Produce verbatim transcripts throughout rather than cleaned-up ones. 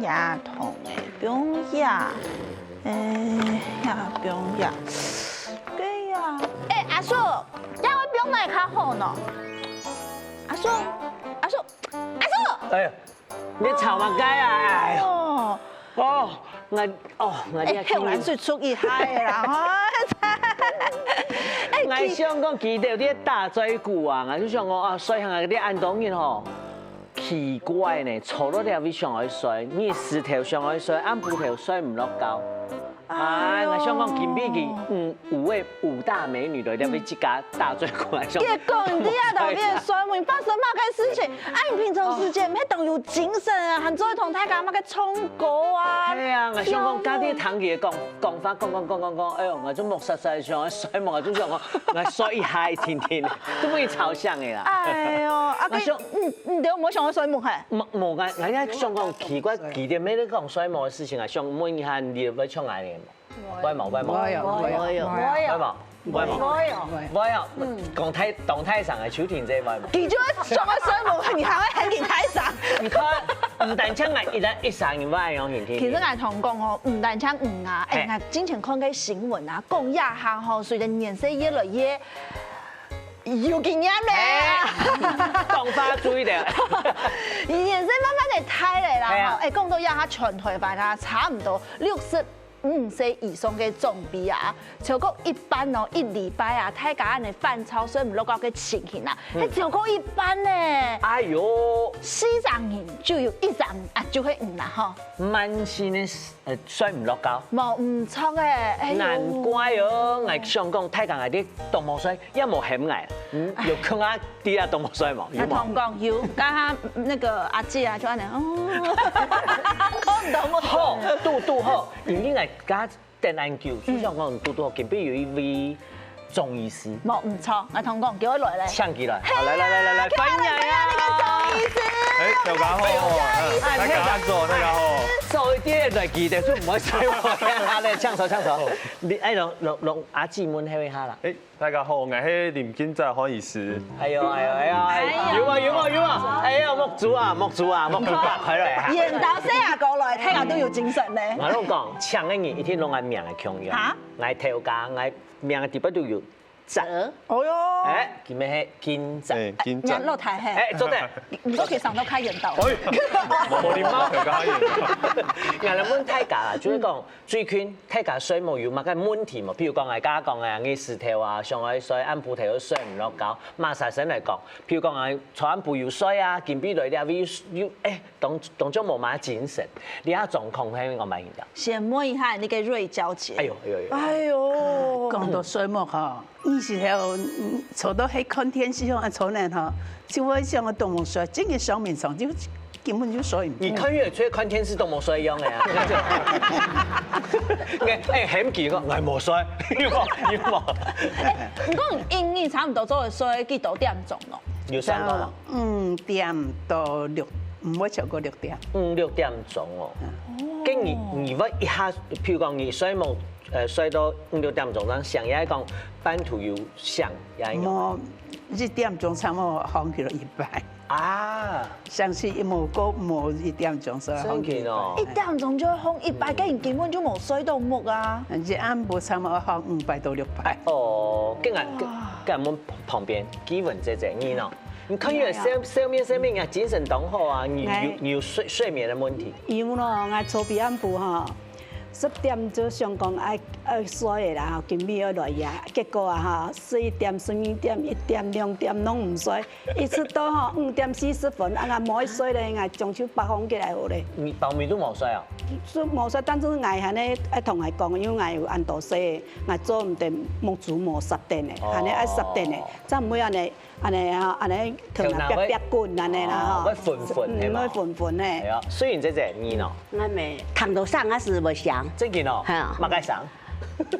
啊，同个放呀，哎呀，放呀，个呀，哎，阿叔，要我放哪較好呢？阿叔，阿叔，阿叔！哎呀，你吵麼个啊？哎呦，哦，哦，我，哦，我哎，你後來水出一下个啦，哈。哎，我想講，佢兜在打嘴鼓啊，我就想講啊，睡下个恁多人吼，奇怪呢，坐到這位上愛睡，日時頭上愛睡，暗晡頭睡毋落覺。哎，我想講，今晡日，嗯，五位五大美女來這位自家打嘴鼓，來想。結果你啊，頭先睡眠發生麼个事情？啊，你平常時間，你當有精神啊，還做得同大家麼个唱歌啊？係啊，我想講，家己聽佢講講話，講講講講講，哎呦，我就目煞煞想愛睡夢，我就想講，我睡一下定定，都被佢吵醒个啦。哎呦，啊，我想你你你有無想要睡目嘿？無無，我我也想講奇怪，佢兜咩咧講睡夢个事情啊，想問一下你會唱哪裡？會無？會無？會有，會有，會有會無？會無？會有，會啊，講太當太上个秋婷姐會無？佢就會想要睡目，你還會喊佢太上。你看，毋單淨係一人一三人會用聽。其實𠊎同你講哦，毋單淨你啊，哎，嘿𠊎之前看个新聞啊，講這下吼，隨著年歲越來越有經驗咧。哎，講話注意點。年歲慢慢的大咧啦，嘿啊吼，哎，講到這下全台灣啊，差毋多六十五歲以上个長輩啊，超過一半哦，一禮拜啊，大家恁樣煩躁睡毋落覺个情形啊，嗯係超過一半呢。哎呦，四成人就有一成啊，就係你啦吼。慢性个呃睡毋落覺。無毋著哎，哎呦難怪哦，𠊎想講，大家𠊎兜當無睡，也無喊𠊎，嗯，有空啊，知啊當無睡無？有無？那同講有，剛剛那個阿姐啊，就恁樣，哦，講毋到我。好，堵堵好，因為𠊎家等恁久，就想講堵堵好，隔壁有一位中醫師，無毋著，𠊎同講，叫佢來咧。請佢來，好，來來來來來來，歡迎啊！你个中醫師。哎，大家好，哎，大家好，大家好。所以第一來記得就毋會睡我咧，請坐請坐。你哎，攏攏攏阿姊問候一下啦。哎，大家好，我係林金澤中醫師。哎呦哎呦哎呦，哎呦有啊有啊有啊！哎呀，目珠啊目珠啊目珠擘開來哈！緣投細阿哥來，大家都有精神呢。我攏講，請个人一定攏愛名个共樣。哈？𠊎頭家，𠊎名个底背都有澤。哦喲，哎，今日係金澤。哎，金澤。你落台嘿，哎，做得。你都可以想到開緣投。哎，無禮貌，頭家。𠊎來問大家啦，就係講最近大家睡目有麼个問題無？譬如講，𠊎剛剛講个，日時頭啊，想愛睡，暗晡頭又睡毋落覺。馬上先來講，譬如講啊，昨暗晡有睡啊，今晡來了又又哎，當當中無麼精神，你啊狀況係講麼个？先問一下你个瑞嬌姐。哎呦哎呦哎呦！哎呦，講到睡目吼，你是頭坐到係看電視吼，啊坐呢吼，就會想到當無睡，真个上眠床就根本就睡毋你看越吹看電視都無睡樣个啊！哎哎，喊佢講，𠊎無睡，有無有無？你講一日差毋多做得睡幾多點鐘哦？有算過無？五點到六，毋會超過六點。五六點鐘哦。跟你你會一下，譬如講你睡目，呃，睡到五六點鐘，正醒，也係講半途有醒，也係講無一點鐘差毋多䟘起來一擺，啊，上次一無過無一點鐘，所以䟘起來。真个哦一點鐘就會䟘一擺，該你根本就無睡到目啊。一暗晡差毋多䟘五擺到六擺。哦，跟俺跟跟俺問旁邊，基文姐姐，你呢？你看你个笑笑面笑面啊，精神當好啊，你有你有睡睡眠的問題？有咯，𠊎昨晡暗晡吼，十點就想講愛愛睡个啦，吼，今晡愛來呀，結果啊吼，十一點、十二點、一點、兩點攏毋睡，一直到吼五點四十分，啊，𠊎無愛睡咧，𠊎將就發放起來好咧。你包暝都無睡啊？就無睡，但是𠊎還呢愛同𠊎講，因為𠊎有恁多事，𠊎做毋得目珠無煞等咧，還呢愛煞等咧，正毋會恁呢。 恁呢啊，恁呢頭那壁壁滾恁呢啦吼，會昏昏係嘛？會昏昏呢。係啊，雖然姐姐你喏，我咩，聽到聲啊是會響，正經哦，係啊麼个聲？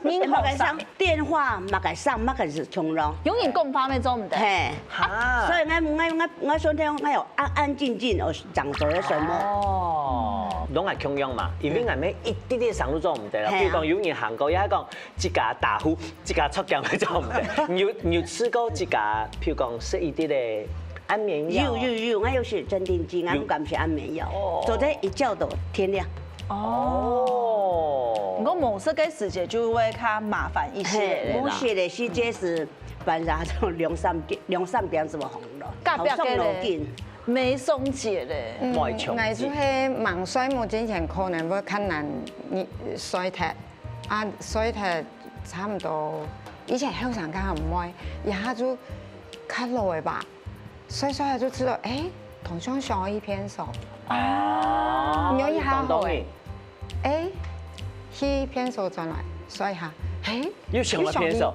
麼个聲，電話麼个聲，麼个係衝浪。有人講話咩做毋得？嘿，哈，所以我我我我想聽，我有安安靜靜，我掌握个什麼？哦，攏係共樣嘛，因為𠊎兜一滴滴聲都做毋得啦。係啊比如講有人行過，也係講自家打呼，自家出聲都做毋得。你有你有試過自家，譬如講食一滴个安眠药。有有有，我有食镇定剂，我有不敢食安眠药哦，昨天一觉到天亮。哦，毋過無食个時節就會較麻煩一些嘿，咧啦。我食的時節是半夜到兩三點，兩三點就紅了，隔壁个咧好上樓緊。梅松姐咧，莫窮𠊎就係吂睡目之前可能會較難睡忒，啊睡忒差毋多，以前後生較毋會，一下就較老个吧，睡睡下就知道，誒，當像想去便所，啊，有一下當當會，誒，去便所轉來睡下，誒，又想到便所，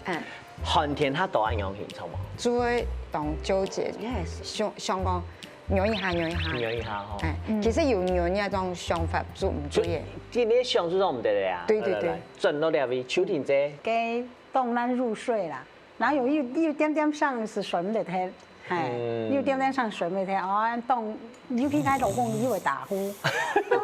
嗯，寒天下都恁樣形，著無？就會當糾結， Yes，想想講，忍一下，忍一下，忍一下吼。哎，其實有忍那種想法就毋所以對耶。今天想就講毋得了啊。對對來來來對，轉到這位，秋婷姐，該當難入睡啦。然後有一一點點上是睡毋得忒，係，嗯有點點上睡毋得忒，哦，當尤其該老公又會打呼，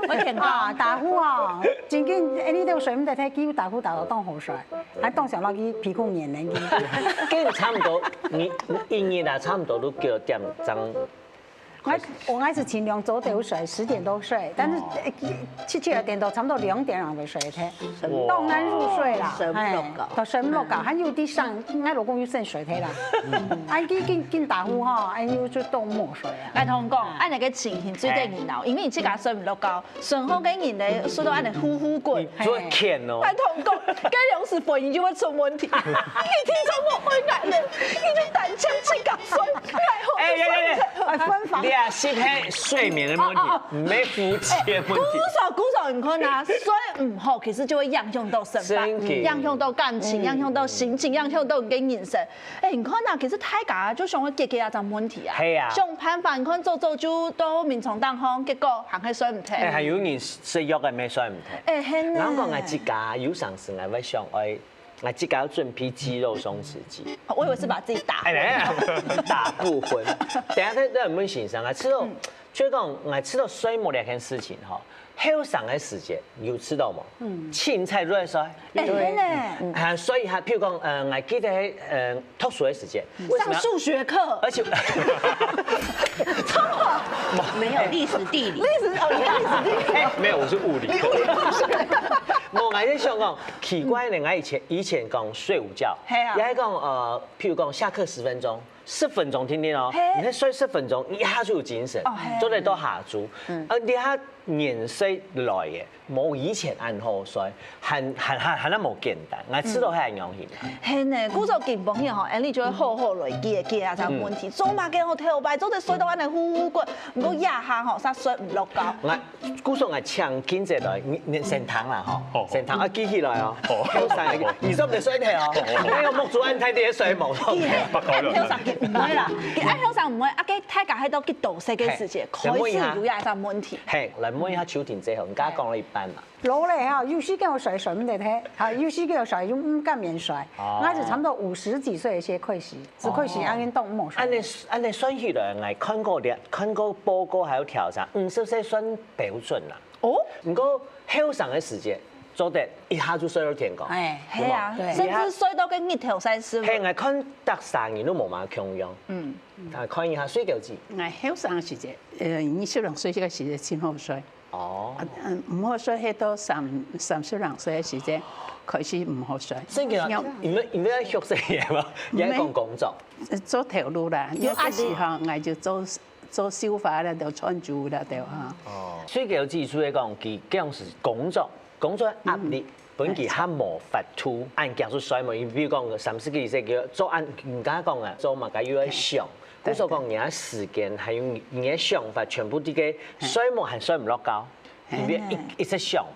我天啊，啊，打呼啊，正經，哎，你都睡毋得忒，佢又打呼打到當好睡，還當想到佢皮褲黏黏佢。跟你差不多，你你一日啊，差不多都九點鐘。我我還是盡量早點睡，十點多睡，但是呃七七二點多，差不多兩點鐘會睡忒，當難入睡啦，睡毋落覺哎，都睡毋落覺，還有啲上，我老公又先睡忒啦，啊，佢緊緊打呼哈，哎，又就都無睡啊。拜託講，恁樣个情形最得人惱，因為你自家睡毋落覺，身後个人咧睡到恁樣呼呼滾你。做欠哦。拜託講，該兩時婚姻就會出問題。你聽著我會愛咧，你就單淨自家睡，愛好哎呀呀呀！哎，分房你。啊，是係睡眠的問哦哦題，毋係夫妻的問鼓題。手鼓手，你看啊，睡毋好，其實就會影響到生活，真的影響到感情，影響到心情，影響到你个人生。哎，你看啊，其實大家就想要解決這種問題啊。係啊想辦法，你看做做就到眠床頂項，結果還係睡毋忒。哎，還有人食藥个，也睡毋忒。哎，係呢。然後講𠊎自家有常時𠊎會想，哎，𠊎自家要準備肌肉鬆弛劑。我以為是把自己打。哎，來啊，打不昏。等下再再問先生啊，知道，就講，𠊎知道睡目這件事情吼，後生个時節有知道無？嗯，凊彩亂睡。哎，係呢。啊，所以哈，譬如講，呃，𠊎記得，呃，讀書个時節，為什麼要上數學課，而且，没有历史地理。历史哦，你看历史地理。哎，沒有，我是物理。我還在想講，奇怪呢，𠊎以前以前講睡午覺，嘿啊也還講呃，譬如講下課十分鐘，十分鐘定定哦，嘿你再睡十分鐘，你一下就有精神哦嘿，做得到下晝。啊，你下年歲來耶，無以前恁好睡，還還還還恁無簡單，𠊎知道還恁樣形。係呢，故所今晡日吼，Annie就會好好來解決啊，這個問題。做麼个吼，頭擺做得睡到恁樣呼呼滾，毋過這下吼，煞睡毋落覺。 𠊎故所𠊎請金姐來，你你先聽啦吼，好先聽啊，記起來哦。好後生个，你做毋得睡忒哦，你有目珠恁大，你睡無？不考慮後生佢毋會啦，佢後生毋會，啊，該大家還到幾多歲个時節，嘿開始有這隻問題。嘿，來問一下秋婷姐吼，你剛剛講了一半嘛。老了哈，有時間有睡睡毋得忒，哈，有時間有睡又毋甘願睡，哦𠊎係差不多五十幾歲个時節開始，就開始恁樣當無睡。恁樣恁樣算起來，𠊎看過了，看過報告還有調查，五十歲算標準啦。哦，毋過後生个時節，做得一下就睡到天光。哎，係啊，對甚至睡到个日頭晒死。嘿，𠊎看逐儕人都無麼共樣。嗯，啊，看一下睡覺子。 𠊎後生个時節，呃，二十零歲个時節真好睡。哦，嗯，毋好睡，係到三三十零歲个時節開始毋好睡。真个啊，你們你們愛學生也嘛，也愛講工作。呃做頭路啦，因為有壓力該時候𠊎就做做繡花啦，就穿珠啦，對哈。哦，睡覺子就係講佢這樣係工作，工作壓力，本佢較無法度恁遽就睡嘛。你比如講三十幾歲，佢做恁，你剛剛講啊，做麼个又愛想，故所講你个時間還有你你个想法，全部在該睡目還睡毋落覺，你別一一直想嘛。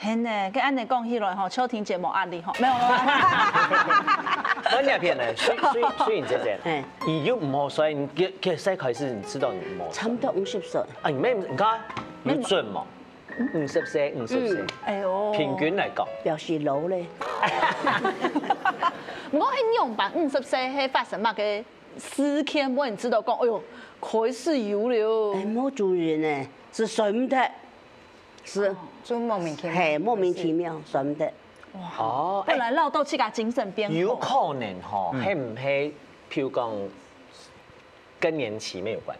係呢，該恁樣講起來吼，秋婷姐無壓力吼，沒有啦。我這片呢，睡睡睡你姐姐，哎，你又毋好睡，你幾幾歲開始你知道你毋好睡？差不多五十歲，啊，你妹，你看，你準嘛，五十歲，五十歲，哎呦，平均來講，表示老咧。毋過係仰般五十歲係發生麼个事件，會你知道講，哎呦，開始有了。哎，無主人呢，係睡毋得，係，就莫名其妙。嘿，莫名其妙睡毋得。哦，本來老到自家精神變好。有可能吼，係毋係？譬如講，更年期乜有關係？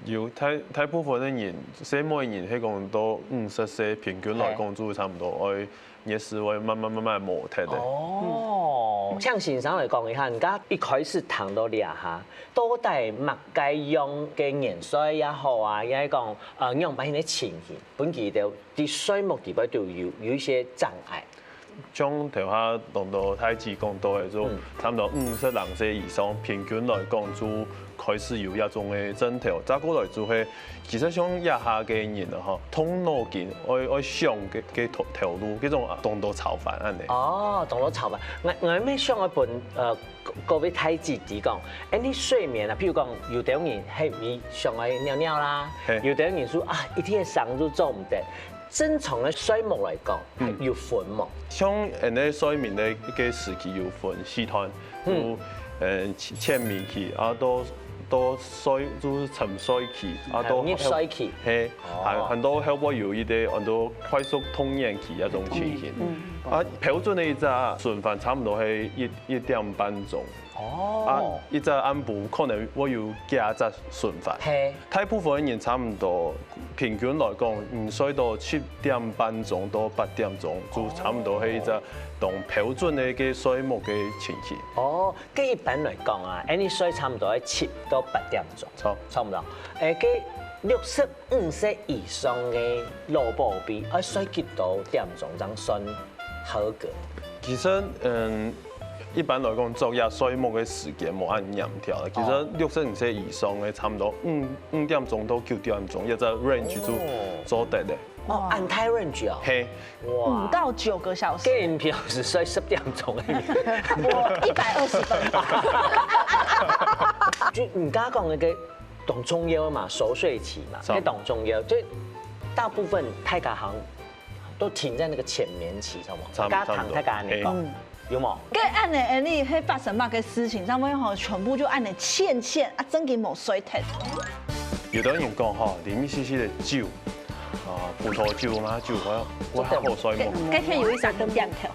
有，大大部分个人，細妹人係講到五十歲，平均來講就差毋多愛月事會慢慢慢慢無忒个。哦，像先生來講一下，你家一開始談到這下，到底麼个樣个年歲也好啊，也係講呃樣般个情形，分佢兜在睡目地方都有有一些障礙。 像頭下當多大姊講到个，就差毋多五十零歲以上，平均來講就開始有這種个症頭。再過來就係，其實像這下个人啊，吼，動腦筋，愛愛想个个頭頭路，這種啊，當多操煩恁呢。哦，當多操煩。𠊎𠊎乜想愛分呃各各位大姊知講，哎，你睡眠啊，譬如講，有兜人係會想愛尿尿啦，有兜人說啊，一定个生就做毋得。 正常个睡目來講，有分無？像恁呢睡眠个一个時期有分四段，有呃淺淺眠期，啊到到睡就係沉睡期，啊到入睡期。係，還還到後尾有一个安到快速動眼期這種情形。啊標準个一隻循環差毋多係一一點半鐘。 啊一隻暗晡可能會有幾隻循環。係，大部分个人差毋多平均來講，你睡到七點半鐘到八點鐘，就差毋多係一隻當標準个个睡目个情形。哦，該一般來講啊，恁呢睡差毋多愛七到八點鐘，差差毋多。誒，該六十五歲以上个老寶貝，愛睡幾多點鐘正算合格？其實，嗯， 一般來講，晝夜睡目个時間無恁嚴條啦。其實六十五歲以上个，差毋多五五點鐘到九點鐘，這隻range就做得个。哦，恁大range哦。係，哇，五到九個小時。該你平時睡十點鐘个，我一百二十分。就你剛剛講个，該當重要嘛，熟睡期嘛，該當重要。就大部分大家好像都停在那個淺眠期，知道嗎？差不多，大家談大家恁呢講。有無？該恁呢，恁呢，係發生麼个事情，上尾吼全部就恁呢淺淺啊，正經無睡忒。有兜人講吼，啉一息息个酒，啊，葡萄酒嘛，酒會會較好睡目。該天有一隻燈點頭。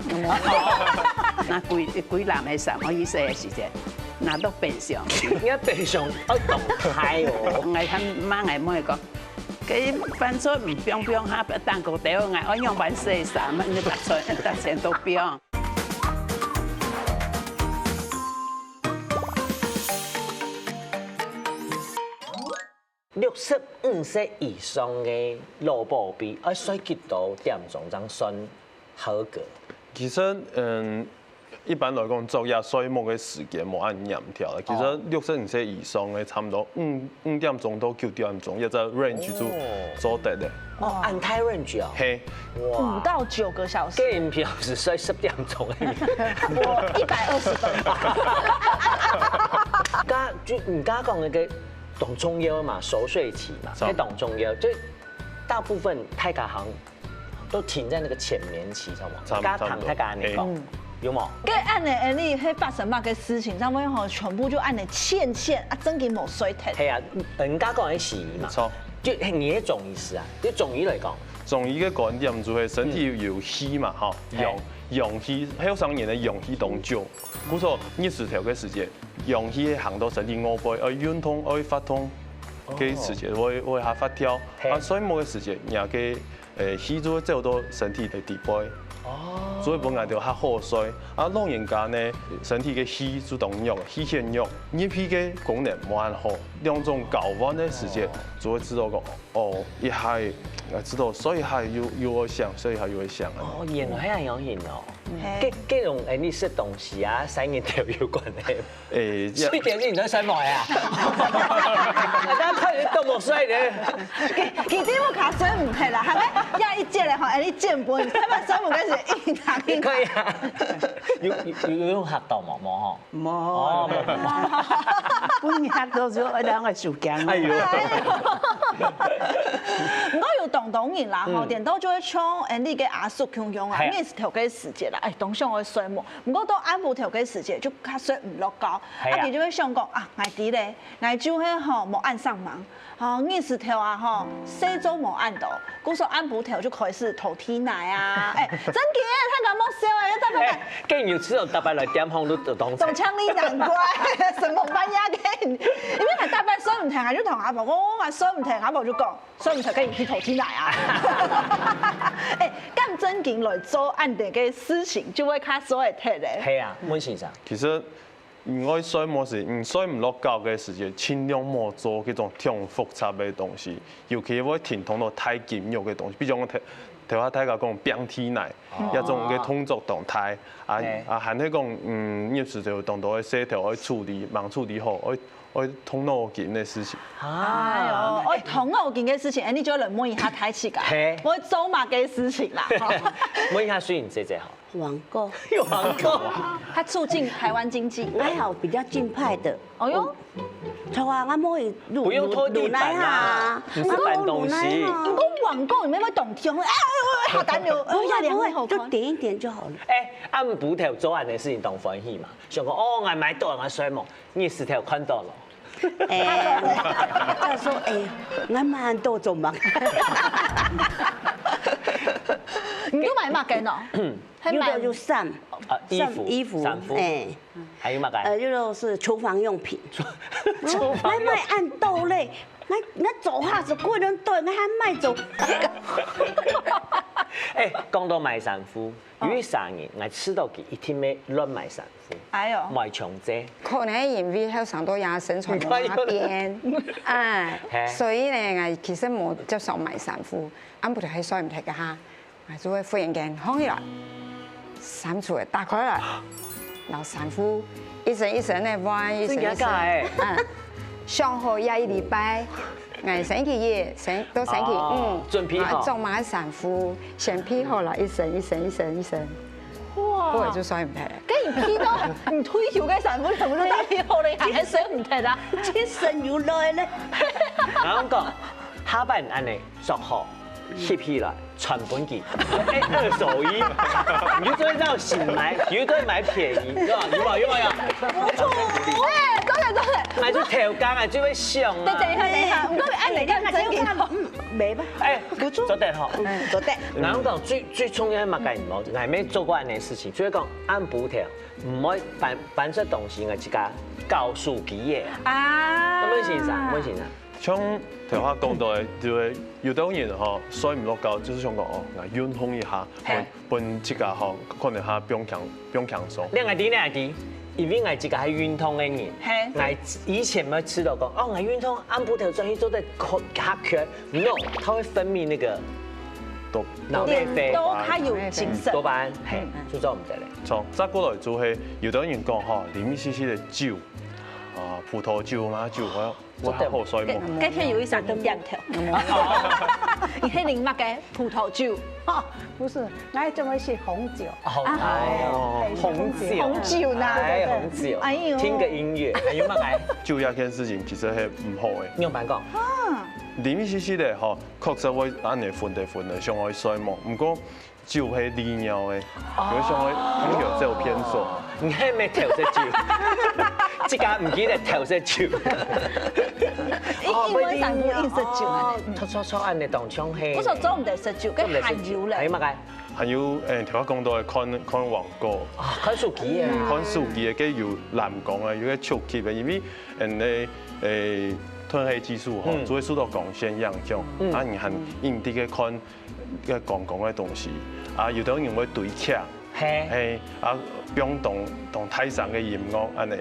拿歸歸籃个衫，我意思个時間，拿到冰箱去。你看冰箱愛打開哦。𠊎還罵𠊎妹講，該番薯毋放放下，蛋糕掉，𠊎愛用碗洗衫，你把全把錢都放。 六十五歲以上个老寶貝，愛睡幾多點鐘正算合格？其實，嗯，一般來講，晝夜睡目个時間無恁嚴條啦。其實六十五歲以上个，差不多五五點鐘到九點鐘，這隻range就做得个。哦，恁大range哦。係，哇，五到九個小時。該你平時睡十點鐘个，我一百二十分。該就你剛剛講个該當重要嘛，熟睡期嘛，差不多。該當重要，就大部分大家好像都停在那個淺眠期，知道嗎？差不多，大家談大家恁呢講，差不多。有無？該恁呢，恁呢，係發生麼个事情，上尾吼全部就恁呢淺淺啊，正經無睡忒。係啊，人家講个西醫嘛，沒錯。就你个中醫師啊，就中醫來講，中醫个觀點就係身體有氣嘛，吼，陽陽氣，後生人个陽氣當足。 故所日時頭个時節，陽氣行到身體外背，愛運動，愛活動，个時節會會較活跳。係。啊睡目个時節，若个誒氣就會走到身體个底背，哦，所以分𠊎兜較好睡。啊老人家呢，身體个氣就當弱，氣血弱，入氣个功能無恁好，兩種交換个時節，就會知道講，哦，一下仔知道睡一下又又會醒，睡一下又會醒。哦，原來係恁樣哦。 該該種誒，你食東西啊，三年頭有關係。誒，睡前你都睡無啊？大家看你都無睡呢。其實我較睡毋忒啦，還沒壓一節咧吼，哎，你見本，他們睡目開始硬打硬打。可以啊。有有有用嚇到無？無吼。無。哦，無無無。本人嚇到就兩個手驚。哎喲。毋過有當當然啦，吼，嗯。顛倒就會像𠊎俚个阿叔共樣啊，係啊。日頭个時節啦，哎，當想愛睡目，毋過到暗晡頭个時節就較睡毋落覺，係啊。啊，佢就會想講啊，𠊎知咧，𠊎就係吼無恁煞猛，吼，日時頭啊吼，睡做無恁多，故所暗晡頭就開始偷提奶啊，哎，真个，大家莫笑啊，大家莫。哎，跟你有這種大白來點紅都都當。總像你難怪，什麼半夜个，因為𠊎大白睡毋停，𠊎就同阿婆講，哦，𠊎睡毋停，阿婆就講。 所以毋使跟你去偷提奶啊。哎，敢正經來做恁樣个事情，就會較睡得忒咧。係啊，溫先生。其實，你愛睡目時，你睡毋落覺个時節，盡量莫做這種忒複雜个東西，尤其會停動到太緊要个東西，比如講頭頭下大家講放提奶，哦。這種个動作當大，啊，係。啊，還係講，嗯，日時就有當多个事頭愛處理，吂處理好，愛 愛動腦筋个事情。哎喲，愛動腦筋个事情，哎，你就來問一下大自家，係。愛做麼个事情啦？吼。問一下水英姐姐好。網購。網購。它促進台灣經濟。還好比較正派的。哎喲。我，著啊，我摸一入，不用拖地板啊，入，入來啊。不是搬東西。入來啊。毋過網購裡面會動天，哎，哎，哎，下單了，哎，不會，不會，兩位好看。就點一點就好了。哎，暗晡頭做恁樣个事情當歡喜嘛，想講，哦，𠊎買到，𠊎睡目。 你日頭看到了。哎，他說，哎，𠊎買恁多做麼个？你都買麼个呢？有的有衫，啊，衣服，衫，衣服，衫褲，哎。還有麼个？呃，有的是廚房用品。廚房用品。買，買恁多咧，𠊎，𠊎做下子過恁多，𠊎還買做。哎，講到買衫褲， 有一儕人，𠊎知道佢一定會亂買衫褲，哎喲。買長者。可能因為後生到也生存到那邊，哎，係。所以呢，𠊎其實無接受買衫褲，暗晡頭係睡毋忒个哈，𠊎就會忽然間䟘起來，衫櫥仔打開來，然後衫褲一身一身个換，一身一身，真的假的？嗯，想好這一禮拜。 𠊎星期一，星，到星期五，哦，準備好。啊，著麼个衫褲，先備好了，一身一身一身一身。哇！過後就睡毋忒。該你備到你退休个衫褲全部都備好了，還睡毋忒啊？一身又來咧。然後講，下擺恁樣著好，翕起來，傳分佢，哎，二手衣，你就做得到新買，又做得買便宜，是吧？有沒有？有沒有？不錯，哎，真的真的。 哎，就頭家啊，就會想啊。對，等一下，等一下，毋過恁樣恁正經。嗯，袂吧？哎，不錯。做得吼。嗯，做得。然後講最最重要个嘛，該無，𠊎也做過恁樣个事情，就係講暗晡頭，毋會搬搬出東西，𠊎自家搞手機个。啊。問先生，問先生。像頭下講到个，就係有兜人吼，睡毋落覺，就係想講哦，𠊎運動一下，嘿。 分自家吼，可能較放輕，放輕鬆。你愛知，你愛知，因為𠊎自家係運動个人，嘿。𠊎以前乜試著講，哦，𠊎運動暗晡頭轉去做得較較強，no，它會分泌那個多，腦內啡，多較有精神。多巴胺，嘿，嗯。就做毋得咧。著，再過來就係，有兜人講吼，啉一息息个酒，啊，葡萄酒嘛，酒，我 做得好睡目。該，該天有一儕人點頭。你係啉麼个？葡萄酒。哦，不是，𠊎總係食紅酒。哦，哎喲，哎，紅酒。紅酒啦。哎，紅酒。哎喲。聽個音樂，還有麼个？酒這件事情其實係毋好个。你有辦法講？啊。啉一息息个吼，確實會恁樣昏得昏得，想愛睡目。毋過 酒係利尿个，哦。有時候會有這種偏頗。你還沒調色酒，這個毋記得調色酒。因，因為散步飲食酒啊。哦，錯，錯，錯，恁樣當像係。不是做毋得食酒，做毋得食酒。該還有咧。還有麼个？還有，誒，頭先講到个看，看廣告。啊，看手機啊。嗯，看手機个，該有藍光啊，有个手機个，因為，嗯，誒，誒，褪黑激素吼，嗯。就會受到光線影響，嗯。啊，你還一直个看 个觀光个東西，啊，有兜人會追劇，嘿。嘿，啊，放當，當大聲个音樂，恁樣，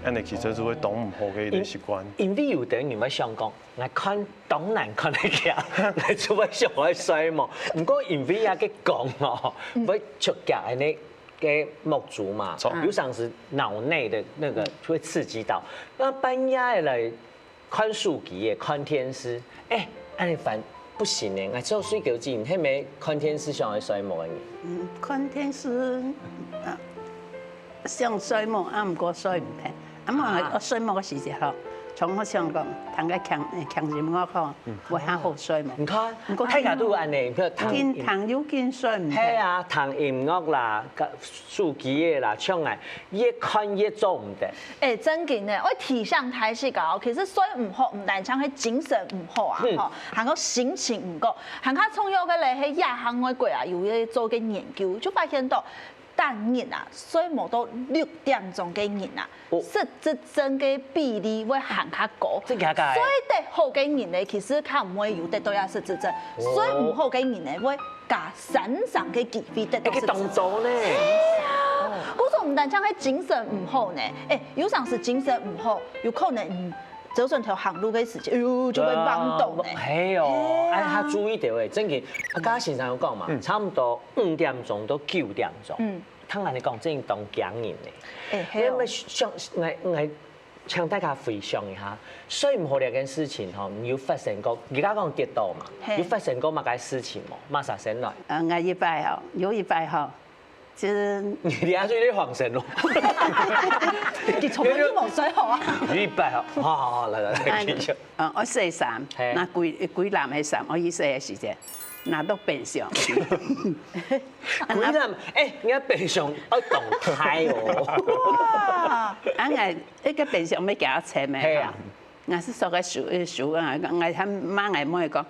恁樣其實就會當毋好个一個習慣。因，因為有兜人會想講，𠊎看當難看个劇，𠊎就會想愛睡目。毋過因為該个光哦，會刺激恁樣个目珠嘛，著。有時候是腦內的那個會刺激到，那半夜來 看手機个，看電視，誒，恁樣煩，不行誒，𠊎只有睡覺前，係無看電視想愛睡目个人。嗯，看電視，啊，想睡目，啊，毋過睡毋忒。啊嘛，啊。𠊎睡目个時節吼，像我想講，聽个輕輕音樂吼，會較好睡無？你看，毋過大家都有恁呢，你看聽音，緊聽又緊睡毋得。係啊，聽音樂啦，手機个啦，像𠊎越看越做毋得。欸，正經呢，愛提醒大家哦，其實睡毋好，毋單淨係精神毋好啊，吼，還有心情毋好，還較重要个咧，係這下外國啊，有咧做个研究，就發現到，逐日啊，睡無到六點鐘个人啊， 失智症个比例會還較高。真假个？睡得好个人呢，其實較毋會有得到這失智症；睡毋好个人呢，會加三成个機會得到失智症。欸，當多呢。故所毋單淨係精神毋好呢，欸，有常時精神毋好，有可能，嗯，走轉頭行路个時間，哎喲，就會忘東呢。係哦，哎，較注意點欸，正經，啊，剛剛先生有講嘛，差不多五點鐘到九點鐘。嗯。 聽恁呢講，真當驚人呢。欸，係哦。𠊎想，𠊎，𠊎請大家回想一下，睡毋好這件事情吼，你有發生過？你剛剛講跌倒嘛，係。有發生過麼个事情無？麼儕先來？呃，𠊎一擺吼，有一擺吼，其實你這下就有點恍神咯。你從來都無睡好啊。有一擺吼，好好好，來來來，繼續。呃，𠊎洗衫，係。該歸，歸籃个衫，𠊎去洗个時節，拿到冰箱。 歸籃，欸，你看冰箱愛當大哦。哇！啊，𠊎一个冰箱愛幾多錢咩？係啊。𠊎係說个收，收啊，𠊎還罵𠊎妹講，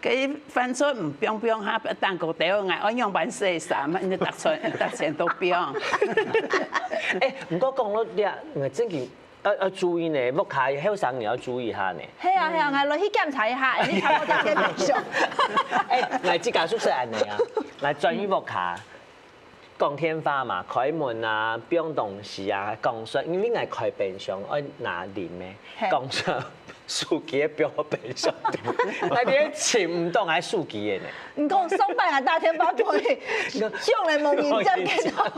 該番薯毋放放下，蛋糕底下，𠊎愛仰般洗衫，你逐餐，逐餐都放。欸，毋過講到這，𠊎正經 愛，愛注意呢，屋下後生人愛注意下呢。係啊，係啊，𠊎落去檢查一下，你看我在這邊上。欸，𠊎自家宿舍恁呢啊，𠊎轉去屋下，講電話嘛，開門啊，放東西啊，講說，因為𠊎開冰箱愛拿零呢，係。講說手機放冰箱肚，𠊎連尋毋到𠊎手機个呢。你講上班還打電話過去，向來無人接電話。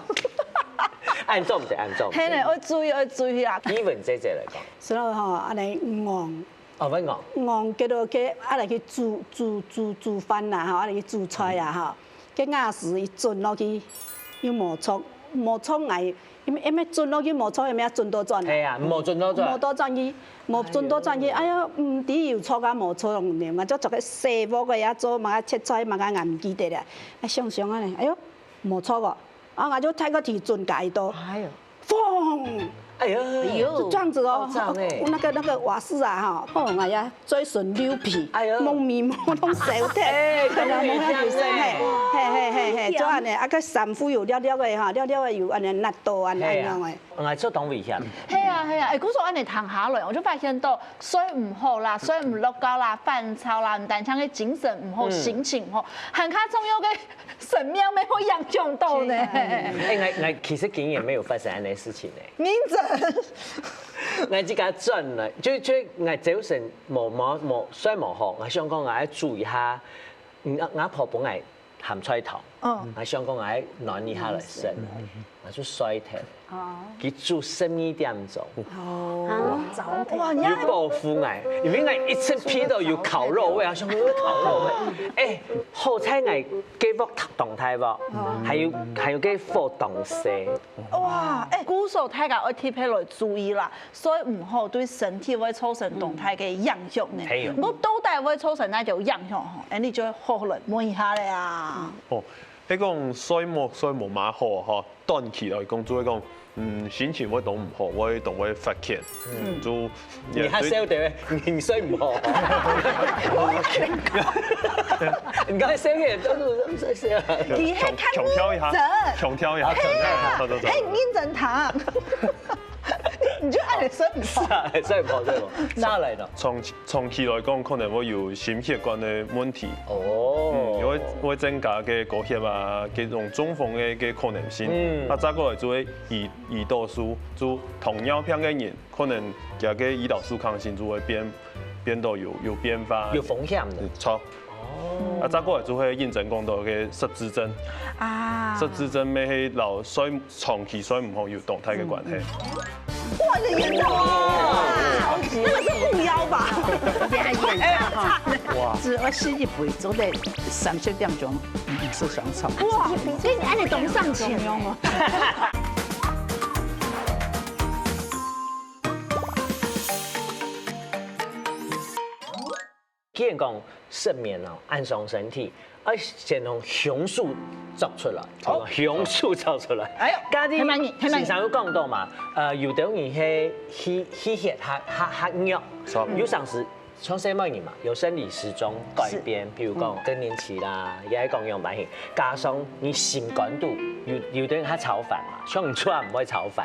恁做毋得，恁做毋得。係呢，愛注意，愛注意啊。Even姐姐來講。 所以吼，恁呢戇。哦，會戇。戇，結果佢啊來去煮，煮，煮，煮飯啦，吼，啊來去煮菜啊，吼。該瓦斯一轉落去，又無著，無著來，因為，因為轉落去無著，因為轉倒轉啊。係啊，無轉倒轉。無倒轉去，無轉倒轉去，哎喲，毋知有著啊無著呢，𠊎就逐个洗鑊个啊，做麼个切菜，麼个𠊎毋記得了。啊，想想啊呢，哎喲，無著哦。啊，𠊎就大个提轉家己到。哎喲。 砰！哎呀，哎喲，就這樣子哦，爆炸呢。那個，那個瓦斯啊，哈，哦，哎呀，嘴唇流鼻，哎喲，濛眉毛攏燒忒，哎，哎呀，濛到流水，嘿，嘿，嘿，嘿，嘿，就恁呢，啊，該衫褲又了了个哈，了了个又恁呢，焫到恁，係啊，恁樣个。𠊎做當危險。係啊，係啊，哎，故所恁呢談下來，我就發現到睡毋好啦，睡毋落覺啦，煩躁啦，毋單淨个精神毋好，嗯，心情毋好，還較重要个 生命乜會影響到呢。哎，𠊎，𠊎其實今年乜有發生恁呢事情呢。認真。𠊎自家轉來，就，就𠊎朝晨無，無，無，睡無好，𠊎想講𠊎愛煮一下，嗯，𠊎，𠊎婆分𠊎鹹菜湯，嗯，𠊎想講𠊎愛暖一下來食，𠊎就睡忒。 佢煮十二點鐘。哦，哇，你又保護𠊎，因為𠊎一直鼻到有烤肉味，𠊎想有烤肉味。哎，好彩𠊎該鑊當大鑊，還有，還有該火當細。哇，哎，故所大家愛特別來注意啦，睡毋好對身體會造成當大个影響呢。係喲。毋過到底會造成哪種影響吼？哎，你就好好來問一下咧啊。哦，該講睡目睡無麼好吼， 短期來講，就會講，嗯，心情會當毋好，會當會發譴，嗯，就你還笑得，你睡毋好。你剛才笑个，都是笑笑。你還看強調一下，認真。強調一下，強調一下，對對對。嘿，認真談。你就愛睡毋好。睡毋好，睡毋好。再來呢？長期 長期來講，可能會有心血管个問題。哦，嗯，因為會增加个高血壓啊，這種中風个，个可能性。嗯，啊，再過來就會胰，胰島素，就糖尿病个人，可能佢个胰島素抗性就會變，變到有，有變化。有風險个。嗯，著。哦，啊，再過來就會認真講到个失智症。啊，失智症乜係摎睡，長期睡毋好有當大个關係。 哇，你的眼罩啊，超級，那個是護腰吧？你還眼罩哈，哇，只要是一杯，做得三十點鐘，嗯，是上場。哇，所以你按你懂上前哦。既然講失眠哦，恁傷身體，愛先從香素做出來，哦，香素做出來。哎喲，家己先生有講到嘛，呃，有兜人係氣血較較較弱，有常時像細妹人嘛，有生理時鐘改變，比如講更年期啦，也係講樣般，加上你心肝肚有有兜人較操煩嘛，像你出來毋會操煩。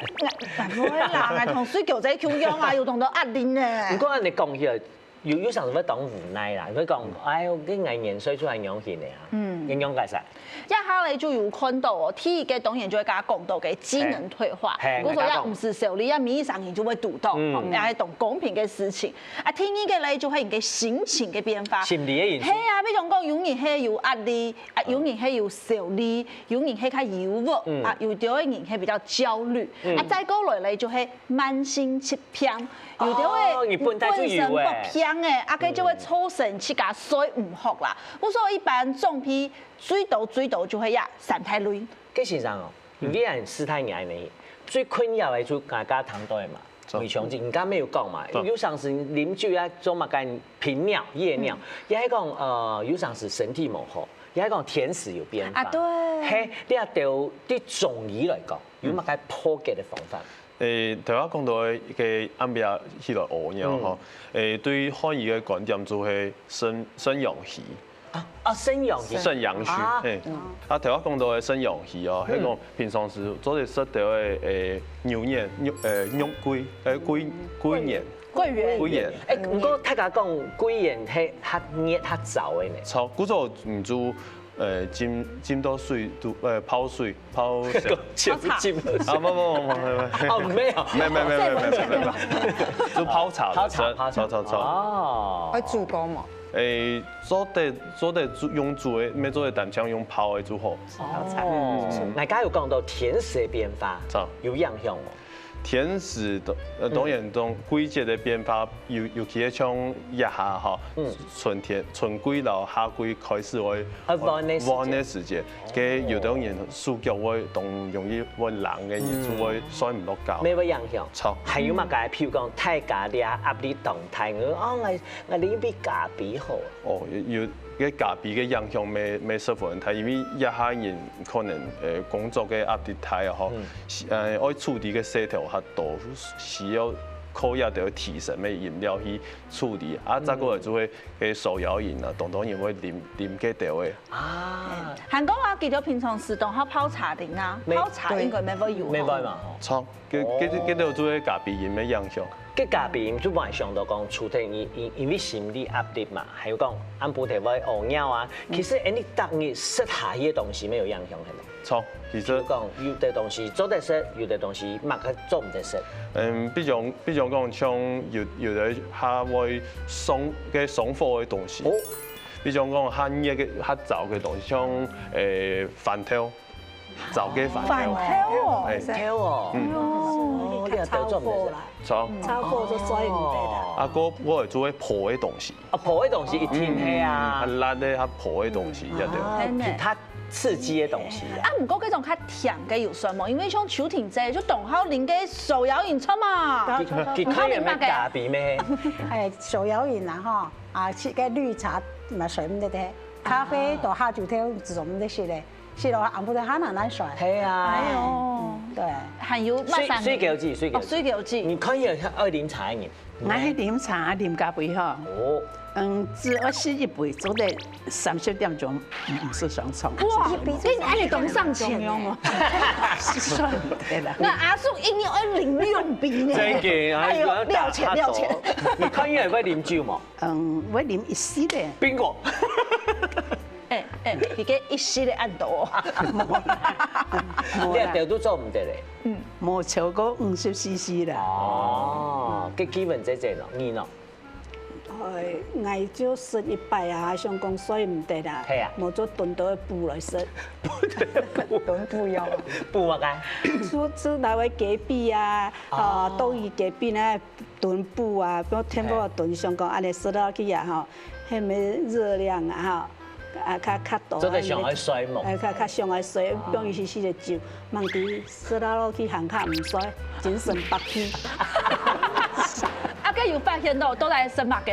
毋會啦，𠊎同水狗仔共樣啊，有當多壓力呢。毋過恁樣講起來， 有有常時會當無奈啦，會講，哎喲，這𠊎年歲出來仰形个啊，嗯，仰解釋？這下咧就有看到哦，第一個當然就會跟佢講到个機能退化，嘿，嘿，比如說也毋使手力，也每一生人就會堵到，嗯，也係當公平个事情。啊，第二個咧就係你个心情个變化，心理个因素。係啊，比如講有人係有壓力，啊，有人係有手力，有人係較憂鬱，嗯，啊，有兜个人係比較焦慮，嗯，啊，再過來咧就係慢性疾病。 有兜个哦，你本來就有欸。本身發病欸，啊，該就會造成自家睡毋好啦。故所一般長輩最多最多就會呀，三大類。該先生哦，你既然四大類呢，最困擾个就大家聽到个嘛，胃腸症，你剛剛有講嘛，有常時啉酒啊，做麼个頻尿、夜尿，也係講呃，有常時身體無好，也係講甜食有變化。啊，對。嘿，你啊，對，對中醫來講，有麼个破解个方法？ 誒，頭下講到个一個暗晡起來屙尿吼，誒，對漢醫个觀點就係腎腎陽虛。啊，啊，腎陽虛。腎陽虛，啊，誒，啊，頭下講到个腎陽虛哦，係講平常時做得食到个誒牛眼、肉誒肉桂、誒桂桂圓、桂圓。桂圓。誒，毋過大家講桂圓係較熱較燥个呢。燥，故所毋就 呃，浸浸到水肚，呃，泡水，泡水。全部浸落去。啊，不不不不不不。哦，沒有。沒沒沒沒沒沒沒，就泡茶的，泡茶泡茶泡茶泡。哦，愛煮過嘛？誒，做得做得煮用煮的，無做得單淨用泡的就好。哦，大家有講到天時的變化，有影響哦。 天時的，呃，當然當季節的變化，尤尤其係像這下吼，春天、春季摎夏季開始會啊，換个時節。換个時節，該有兜人手腳會當容易會冷个，日就會睡毋落覺。乜會影響。著。還有麼个？譬如講，大家這壓力當大，哦，𠊎𠊎啉杯咖啡好。哦，有有个咖啡个影響乜乜十分大，因為這下人可能呃工作个壓力大啊吼，呃愛處理个事頭較多，需要靠這兜提神个飲料去處理。啊，再過來就會該手搖飲啊，當多人會啉啉該兜个。啊，還講啊，佢兜平常時當好泡茶啉啊，泡茶應該乜會有。乜會嘛吼。著，該該該兜就係咖啡因个影響。 該咖啡因就會想到講，除忒因因因為心理壓力嘛，還有講暗晡頭會屙尿啊。其實，恁呢逐日食下去个東西乜有影響，係無？著，其實，比如講，有个東西做得食，有个東西麼个做毋得食。嗯，比如比如講，像有有个較會上个上火个東西，哦，比如講較熱个、較燥个東西，像誒飯頭。 燥个飯頭。飯頭哦。誒，頭哦。嗯。哦，你較燥火啦。燥。燥火就睡毋得啦。啊，過過來就會泡个東西。啊，泡个東西一定係啊。嗯，較辣个、較泡个東西，也對。啊，其他刺激个東西啊。啊，毋過該種較甜个有算無？因為像秋天節就當好啉个手搖飲出嘛。佢佢可以買咖啡咩？哎，手搖飲啊，吼，啊，食个綠茶嘛，睡毋得个，咖啡到下晝頭就毋得食个。 食落暗晡頭還難難睡。係啊。哎喲，對，還有麼个？水水狗子，水狗子。哦，水狗子。你可以愛啉茶个人。𠊎係啉茶，啉咖啡吼。哦。嗯，只愛食一杯，做得三四點鐘，毋使上床。哇，你恁樣當上進呢。算了啦。該阿叔一日愛啉兩杯呢。真个，哎喲，了解了解。你可以愛啉酒無？嗯，𠊎啉一息个。Bingo。 哎哎，佢个一息个恁多哦。你个頭都做毋得咧。嗯，無超過五十C C啦。哦，該基本這這咯，你呢？哎，𠊎就食一擺啊，想講睡毋得啊，係啊，無就燉到補來食。燉補藥。補麼个？就就來位雞髀啊，啊，冬瓜雞髀呢， 燉補啊，放添个燉，想講恁樣食落去啊吼，係無熱量啊吼，啊較較多。做得想愛睡無？哎，較較想愛睡，放一息息个酒，望知食落去還較毋睡，精神百倍。啊，該有發現到到底食麼个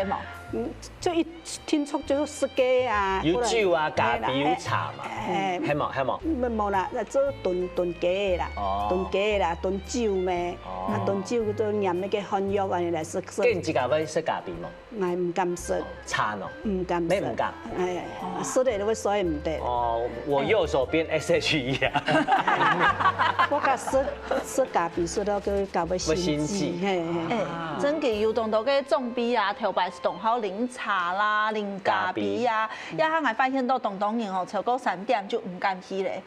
無？嗯，就一定著就食雞啊，有酒啊，過來咖啡有茶嘛，哎，哎，係無？係無？無，無啦，該做燉，燉雞个啦，哦。燉雞个啦，燉酒咩，哦。啊，燉酒就染那個漢藥安尼來食，食。該你自家會食咖啡無？𠊎毋敢食，茶喏，毋敢食，你毋敢？哎，食了都會睡毋得。哦，我右手邊S H E啊。我較食，食咖啡食到个較會心悸，會心悸。嘿，嘿。哎，真个有當多个長輩啊，頭擺係當好啉茶啦、啉咖啡啊，這下𠊎發現到當多人吼，超過三點就毋敢去咧。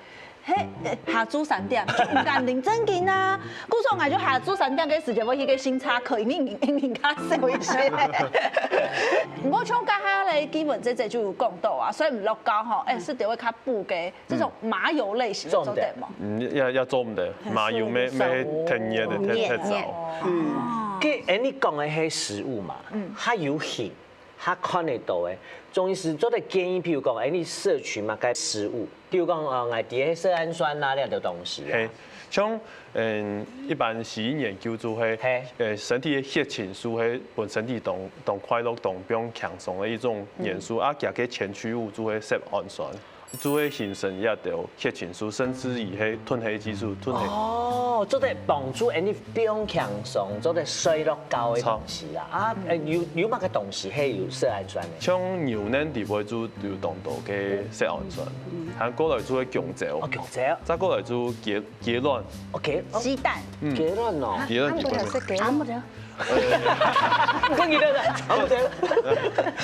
嘿，下晝三點就毋敢啉，真个啊！故所𠊎就下晝三點个時間，𠊎去个星巴克，因為人，人較少一些。毋過像這下咧，基本這這就有講到啊，睡毋落覺吼，哎，係就會較補个，這種麻油類型的做得無？嗯，也，也做毋得，麻油乜，乜忒熱个，忒，忒燥。嗯，該，哎，你講个係食物嘛，嗯，還有形。 較看得到个。中醫師做得建議，譬如講，哎，你攝取麼个食物，譬如講，呃，𠊎知个色胺酸啊，這兜東西啊。嘿，像，嗯，一般西醫研究就係，嘿。呃，身體个血清素係分身體當，當快樂、當放輕鬆个一種元素，嗯。啊，佢个前驅物就係色胺酸。 就會形成一兜血清素，甚至於係褪黑激素，褪黑。哦，做得幫助𠊎等放輕鬆，做得睡落覺个東西啦。啊，呃，有，有麼个東西係有色胺酸个？像牛奶裡背就有當多个色胺酸，還過來就係弓蕉，哦，弓蕉。再過來就雞，雞卵。哦，雞，雞蛋。嗯。雞卵哦。雞卵裡背。啊，毋對。啊，毋對。呃，毋過你這個，啊，毋對。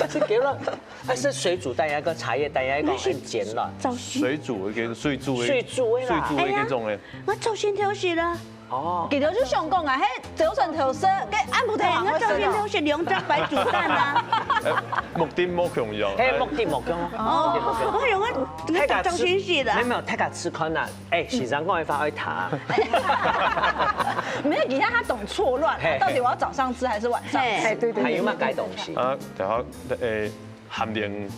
係雞卵。 啊，係水煮蛋也好，茶葉蛋也好，還係煎卵？水煮个，水煮个，水煮个啦。水煮个該種个。哎呀，𠊎朝晨頭食啦。哦。佢兜就想講啊，嘿，朝晨頭食，該暗晡頭還會食哦。哎，𠊎朝晨頭食兩隻白煮蛋啊。哎，目的無共樣。嘿，目的無共樣。哦，目的無共樣。我想講，𠊎大家朝晨食啦。沒有，沒有，大家試看啊。哎，先生講个話愛聽啊。沒有，你看他懂錯亂啊，嘿。到底我要早上吃還是晚上吃？嘿，對，對，對。還有麼个東西？啊，然後，哎， 鹹鯪魚。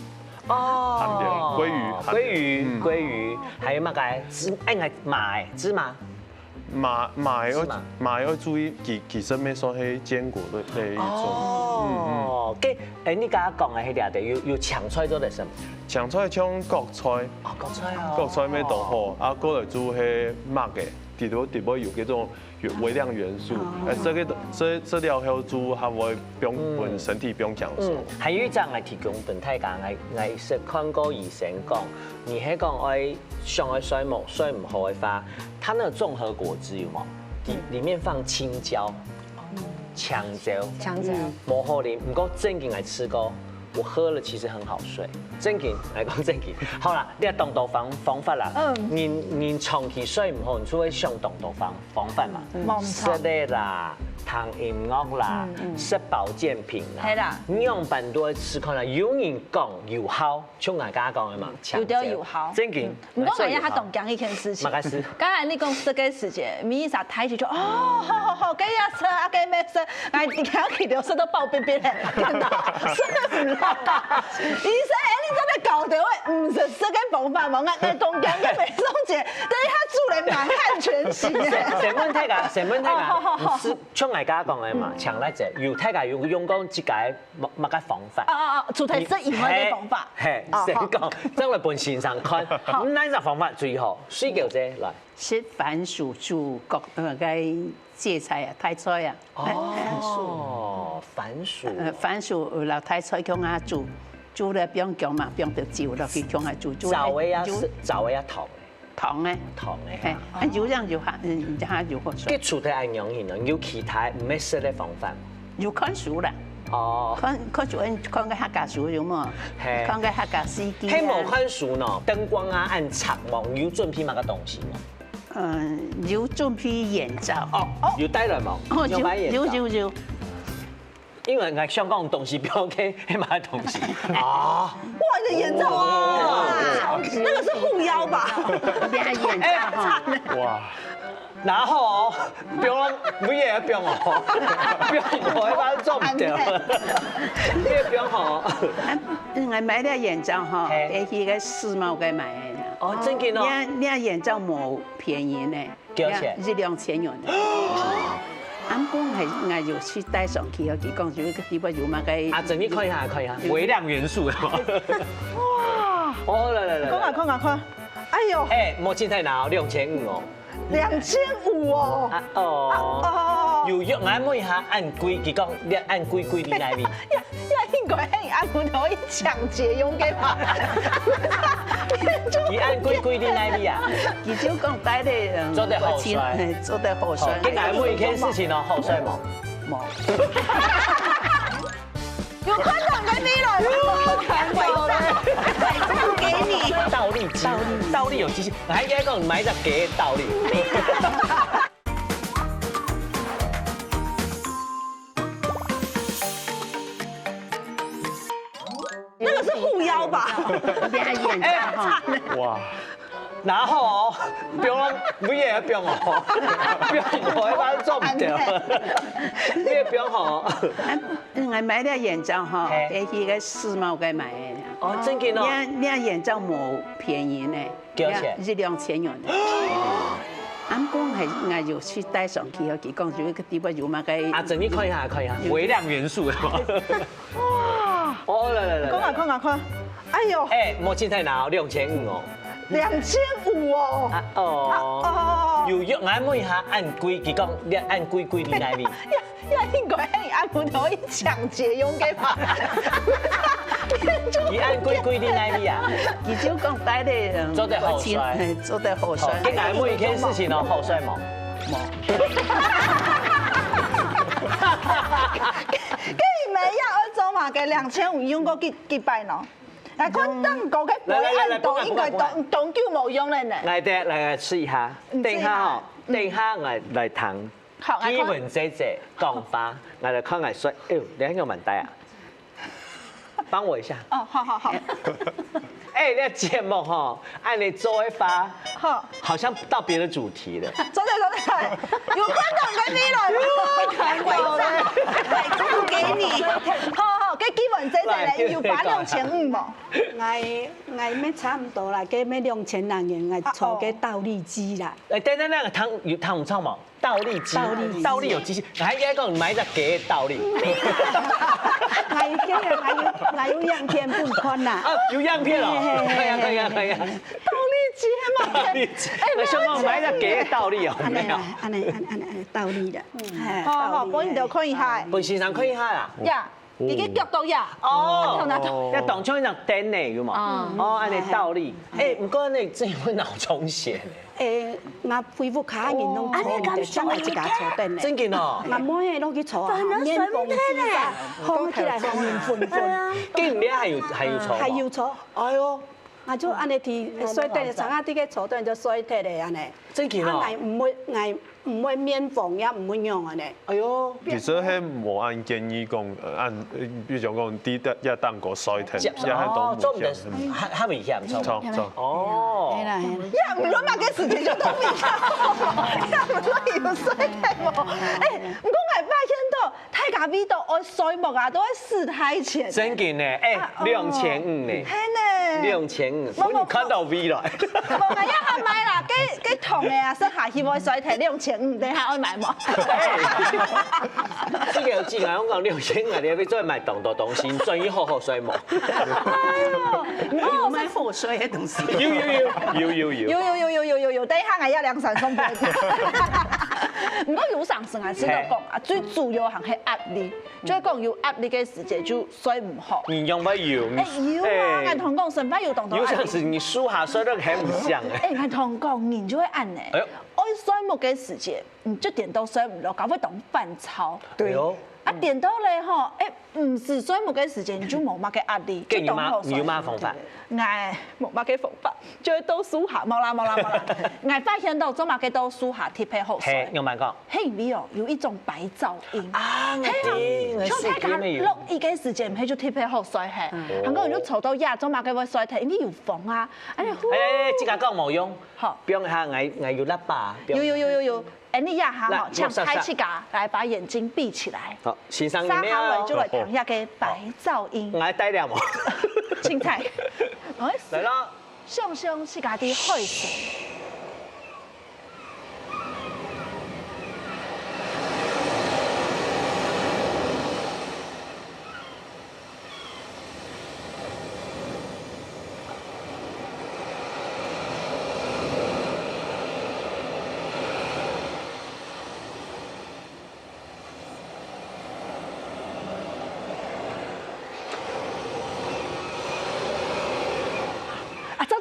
哦。鹹鯪魚，鮭魚，鹹鯪魚。鮭魚，嗯。鮭魚，還有麼个？芝，哎，𠊎，麻个，芝麻。麻，麻个愛，芝麻。麻个愛注意，其，其實乜算係堅果類，類一種。哦，嗯，嗯。該，哎，你剛剛講个該兜，有，有青菜做得食無？青菜像角菜。哦，角菜哦。角菜乜當好，啊，過來就係麥个，裡肚，裡背有該種 有微量元素。哦。哎，這個，這，這了後就還會放，嗯。分身體放輕鬆。嗯，還有一隻𠊎提供分大家，𠊎，𠊎識看過醫生講，你係講愛想愛睡目，睡毋好个話，它那個綜合果汁有無？裡，嗯。裡面放青椒、哦。青椒，青椒。嗯。無好啉，毋過正經𠊎試過，我喝了其實很好睡。正經，來講正經。好啦，你有當多方，方法啦。嗯。人，人長期睡毋好，你就會想當多方 方法嘛，嗯。無錯。食个啦，聽音樂啦，嗯，嗯。食保健品啦，係啦。仰般都愛試看啦。有人講有效，像𠊎剛剛講个嘛，有對有效。正經，嗯，毋過𠊎也較當驚一件事情。麼个事？剛才你講食个時節，咪一下抬起就，哦，好好好，該也食啊，該乜食，哎，你看佢就食到飽飽飽咧，等到食毋落。醫生，哎，你做得搞得，我毋食食个方法嘛，𠊎，𠊎當驚个，每週節，等一下主人滿漢全席。先，先問大家，先問大家，哦，好，好，好。毋係像𠊎剛剛講个嘛，嗯。像那隻，有大家有用過自家个麼，麼个方法？哦，哦，哦，除忒食以外个方法。嘿，嘿，哦，先講，好。正來分先生看，好。嗯，哪一隻方法最好？水餃子，來。食番薯煮各，呃，該芥菜啊，大菜啊。哦，番薯。呃，番薯摎大菜共下煮，煮了放薑嘛，放點酒落去共下煮，煮了燥个呀，就係燥个呀，燙个。燙个。燙个哈。嘿，啊，有樣有下，嗯，有下有好食。該除忒恁樣去呢，有其他毋係食个方法？有看書啦。哦。看，看書，嗯，看个客家書有無？嘿。看个客家詩集啊。嘿，無看書呢，燈光啊，恁赤無，有準備麼个東西無？ 嗯，有準備眼罩。哦，有帶來無？哦，有，有買眼罩。有，有，有。因為𠊎想講東西不要給，還買東西。啊。哇，你的眼罩啊，哇。那個是護腰吧？你的眼罩哈。哎，哇。然後哦，不用，不也不用哦，不用，我一般做不到。你也不用哦。嗯，買了眼罩哈，嘿。回去个世貿該買的。哦，正經哦。你看，你看眼罩無便宜呢。 幾多錢？一兩千元。暗光係𠊎有去戴上去，佢講有一個地方有麼个。啊，整理看一下，看一下，微量元素。哇！哦，來來來，看啊看啊看，哎喲，哎，無凊彩拿兩千五哦。兩千五哦。啊哦。哦。有用，來問一下，恁貴，佢講你恁貴貴佇哪位？呀，呀，應該係恁貴可以搶劫用个吧？你恁貴貴佇哪位啊？佢就講戴咧，嗯，做得好帥。嘿，做得好帥。好，跟來問一件事情哦，好帥無？無。有看到你的未來嗎？有看到了。擺正給你。倒立機，倒立，倒立有機器，還應該講買隻假倒立。那個是護腰吧？等下眼罩哈。哇！然後哦，不用，不用，不用哦，不用，我一般做不到。你也不用哦。哎，嗯，買了眼罩哈，嘿。飛去个世貿該買的。哦，真的哦。你看，你看眼罩無便宜呢。幾多錢？一兩千元呢。暗光係，𠊎有去戴上去，佢講有一個地方有麼个。啊，整理看一下，看一下，微量元素。哇！哦，來來來，看啊看啊看，哎喲，哎，無凊彩拿兩千五哦。兩千五哦。啊哦。啊哦。有用，來問一下，恁貴，佢講你恁貴貴佇哪位？呀，呀，應該係恁貴可以搶劫用个吧？你恁貴貴佇哪位啊？佢就講戴咧，嗯，做得好帥。嘿，做得好帥。好，跟來問一件事情哦，好帥無？無。該你們要做麼个？兩千五用過幾，幾擺呢？來看蛋糕个，來來來來，應該當，當久無用了呢。來，等下來，來試一下。嗯，等一下哦，試一下。等一下𠊎來聽。好，來看。基文姐姐講話，𠊎來看𠊎說，哎喲，你還有蠻呆啊。幫我一下。哦，好好好。哎，你節目吼，恁樣做个話，好。好像到別的主題了。做得做得，有看到你的未來嗎？有看到了。擺正給你。好好，該基文姐姐呢，來，有發兩千五無？𠊎，𠊎乜差毋多啦，該乜兩千零元，𠊎坐該倒立機啦。哎，等等，那個湯有湯姆唱無？倒立機，倒立機。倒立有機器，還應該講買隻假倒立。𠊎有假，𠊎有，𠊎有樣片分你看啦。啊，有樣片哦，嘿嘿嘿可以啊，可以啊，可以啊。倒立機嘛。倒立機，哎，那想講買隻假倒立哦，恁樣啦，恁樣，恁樣，恁樣，恁樣，倒立的，哎，好好，倒立的。分你兜看一下。分先生看一下啦。呀。 一個角度呀。哦，要當像一張凳呢，有無？哦，恁樣倒立。哎，毋過呢，真會腦充血呢。哎，𠊎恢復卡人攏坐毋得，像𠊎自家坐凳呢。真个哦。𠊎妹仔落去坐啊，面紅耳赤，紅起來，紅面粉粉。今年還有還有坐無？還有坐。哎喲，𠊎就恁樣提睡凳，長啊，這個坐凳就睡忒了恁樣。真个哦。啊，𠊎毋會，𠊎 毋會面紅，也毋會癢个呢。哎喲，其實係無恁建議講，呃，恁，呃，比如講，你這，這蛋糕摔忒，這，也係當哦，做毋得，危險。較，較危險，做毋得。做，做。哦。係啦，係啦。也毋論麼个時間就當危險，也毋論有摔忒無。哎，毋過𠊎發現到，大家為著愛睡目啊，都愛使大錢。真个呢，哎，啊，哦。兩千五呢。係呢。兩千五，無，無，分你看到未來。無，𠊎也還買啦，該，該糖个啊，食下去會衰退，兩千五，等下愛買無？哎，這個有錢啊，我講兩千五，你還愛再買當多東西，你轉去好好睡無？哎喲，你有買好睡个東西？有有有有有有。有有有有有有有，等一下𠊎也兩三送分你。毋過有常時𠊎試著講啊，最主要還係壓力。 就係講有壓力个時節就睡毋好。你仰會有？哎，有啊，哎，𠊎同你講，生活有當多壓力。有常時你樹下睡都還毋響哎。哎，𠊎同你講，人就會恁呢。哎喲。愛睡目个時節，你就顛倒睡毋落，搞會當煩躁。對。哎喲。啊，顛倒咧吼，哎，毋使睡目个時節，你就無麼个壓力，該你有麼，就當好睡。你有麼方法？哎，無麼个方法，就係到樹下，無啦無啦無啦。𠊎發現到做麼个到樹下特別好睡。嘿，仰般講？ 係因為哦，有一種白噪音。啊，係啊，𠊎知，像大家落雨个時節，毋係就特別好睡係。嗯。還過你就坐到這，做麼个會睡忒？因為有風啊，哎呀，呼。哎，哎，哎，這個講無用。好。不用哈，𠊎，𠊎有喇叭，不用。有有有有有，哎，你這下吼，來，請大自家來把眼睛閉起來。好，先生，你們要。接下來就來聽一下个白噪音。𠊎戴了無？凊彩。來咯。 想像自家在海上。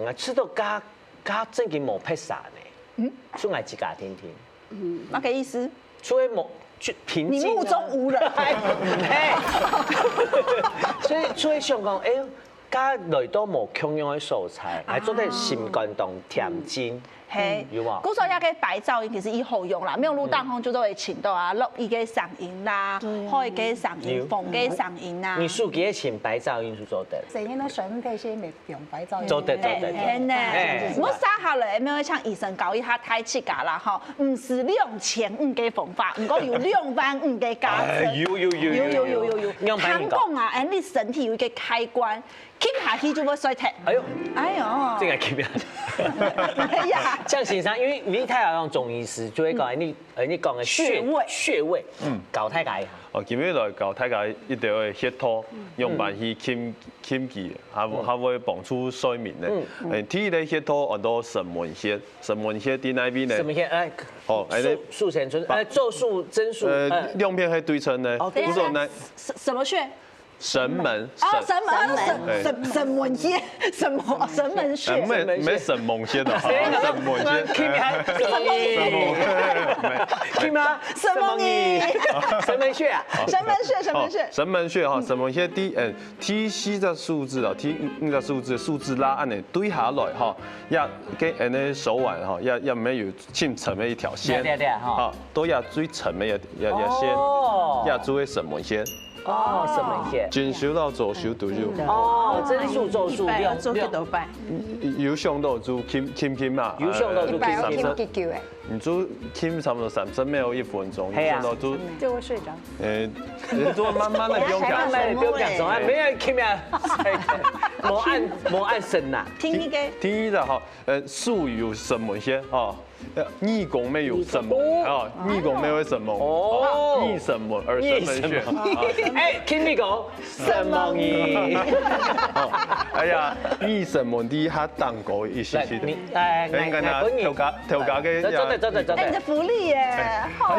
前啊，試著較較正經無別儕呢。嗯，所以𠊎自家聽聽，嗯，麼个意思？所以無就平靜啊。你目中無人。哎，嘿，所以所以想講，哎，該來到無共樣个所在，來做得心肝當恬靜。 嘿，有無？故所這个白噪音其實以後用啦，沒有錄當中就都會請到啊，落雨个聲音啦，海个聲音，風个聲音啦。你手機个前白噪音係做得。聲音个聲音配些沒用白噪音。做得做得做得。嘿呢，我寫下來，沒有像醫生教一下太自家啦吼，毋係兩千五个方法，毋過有兩萬五个加成。有有有有有有有有，兩萬五。聽講啊，哎，你身體有一个開關， 撳下去就會睡忒。哎喲，哎喲，這个撳下。哎呀，像先生，因為你太好用中醫師就會講你，呃，你講个穴穴位，穴位，嗯，教大家一下。哦，今日來教大家一條个穴道，用板去撳撳佢，還會還會幫助睡眠呢。嗯，第一个穴道安到神門穴，神門穴在哪位呢？神門穴，哎，哦，哎，手手伸出，哎，做手正手，呃，兩片係對稱呢，哦，對稱。不是呢，什什麼穴？ 神門，哦，神門，神神神门穴，什么神门穴？没没神门穴的，神门穴，神门，什么？神门穴啊？神门穴，神门穴，神门穴。神门穴哈，神门穴第嗯第四只手指啊，第五只手指，手指拉按呢对下来哈，也跟按呢手腕哈，也也没有尽沉的一条线，对对对哈，都要最沉的一一一线，也做个神门穴。 哦，神门穴。正手摎左手都有。哦，這裡手左手兩兩，有想到就輕輕輕嘛，有想到就輕。一擺愛輕幾久誒？你就輕差不多三十秒，一分鐘，係啊，想到就就會睡著。誒，你就慢慢的不用講，慢慢的不用講，哎，沒有輕啊，無按無按神呐。聽一個，聽一個哈，呃，手有神門穴哈。 呃，耳公乜有神門，哦，耳公乜會神門，哦，耳神門，耳神門穴，哎，聽你講，神門耳。哎呀，耳神門底下當高一些些。來，你，哎，哎，你看啊，頭家頭家个，走走走走走。哎，你的福利耶，好。